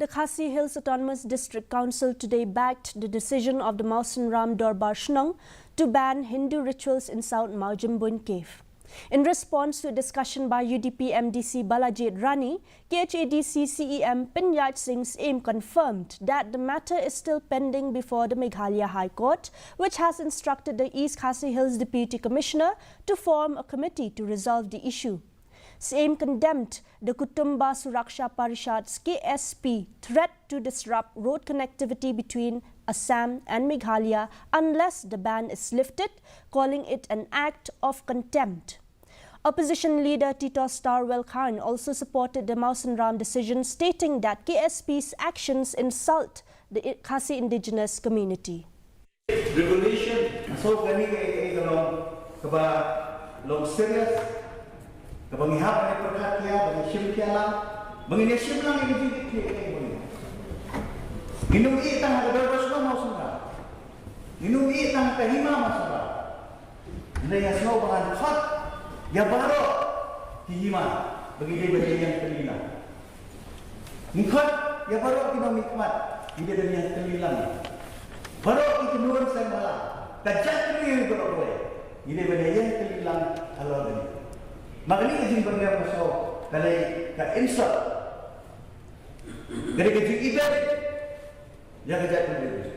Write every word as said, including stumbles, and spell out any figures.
The Khasi Hills Autonomous District Council today backed the decision of the Mawsynram Dorbar Shnong to ban Hindu rituals in South Mawjymboin Cave. In response to a discussion by U D P M D C Balajied Rani, K H A D C C E M Pynjaj Singh Syiem confirmed that the matter is still pending before the Meghalaya High Court, which has instructed the East Khasi Hills Deputy Commissioner to form a committee to resolve the issue. Syiem condemned the Kutumba Suraksha Parishad's K S P threat to disrupt road connectivity between Assam and Meghalaya unless the ban is lifted, calling it an act of contempt. Opposition leader Tito Starwell Khan also supported the Mawsynram decision, stating that K S P's actions insult the I- Khasi indigenous community. Regulation. So kane ka, ka long kaba long serious, kaba ngi hap ban pyrkhat ïa, ba ngi shim ïa lang, ba ngin ïa shim lang ïa ka jingkit khlieh ïa ka jingkit. Ngin ym ïeh tang ha ka Dorbar Shnong Mawsynram, ngin ym ïeh tang ha ka Hima Mawsynram. Hynrei nga sngew ba ngan khot ïa baroh ki hima ba ngi dei ban ïeng tylli lang. Ngi khot ïa baroh ki nongmihkhmat, ngi dei ban ïeng tylli lang. Baroh ki kynhun seng bhalang, ka jaitbynriew baroh kawei, ngi dei ban ïeng tylli lang halor kane. Ma kane ka jingbyrngem ka sngew ka dei ka insult, ka dei ka jingibeiñ ïa ka jaitbynriew.